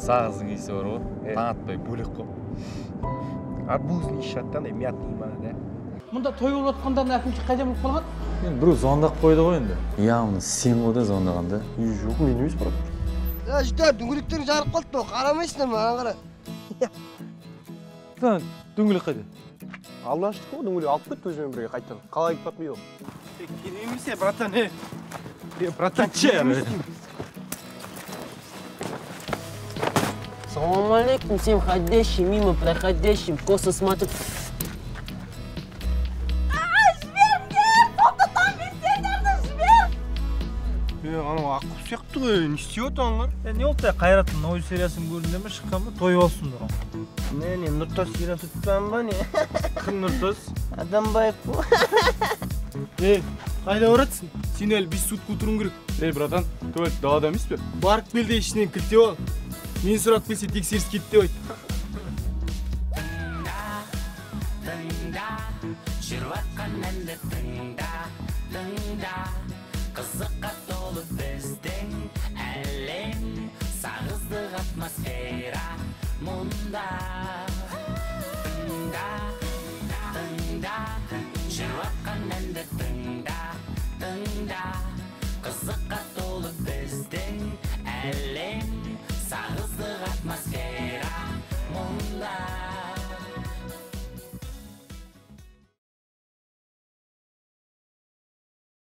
Сағыздың иісі бар ғой, таң атпай бөлек қой. Арбуздың иісі шығады да, андай мятный ма, да? Мұнда той болып жатқандардың әкімшілік қайда болып қалған? Енді біреу звондап қойды ғой енді. Явно сен ғой да звондаған да. Жоқ, мен емес, брат. Жігіттер, дөңгелектерің жарып қалды, қарамайсыңдар маған қара. Дөңгелек қайда? Алдаштық қой, дөңгелек алып кетті өзімен бірге қайтадан. Қалай кетіп бара жатыр? Керек емес, братан, е. Братан, че? Салам алейкум всем ходящим, мимо проходящим, косо смотрят. Жіберіңдер, тоқтатам мен сендерді, жібер! Анау аққу сияқты ғой, не істеп отыр аналар? Не болды, Қайраттың новый сериясын көрдіңдер ме, шыққан ба, тойып алыпсыңдар ғой. Не, Нұртас сериясы тұтқан ба, не? Кім Нұртас? Адамбаев қой. Қайда баратсың? Сен әлі 5 сутка отыруың керек. Ей, братан, туалет далада емес пе? Барып кел де ішінен кілттеп ал. Мен сұрап келсе тексеріс кетті деп айт. Тыңда, жүріп әнді тыңда, тыңда. Қызыққа толы біздің әлем, сағыздық атмосфера мұнда. Тыңда, тыңда, жүріп әнді тыңда.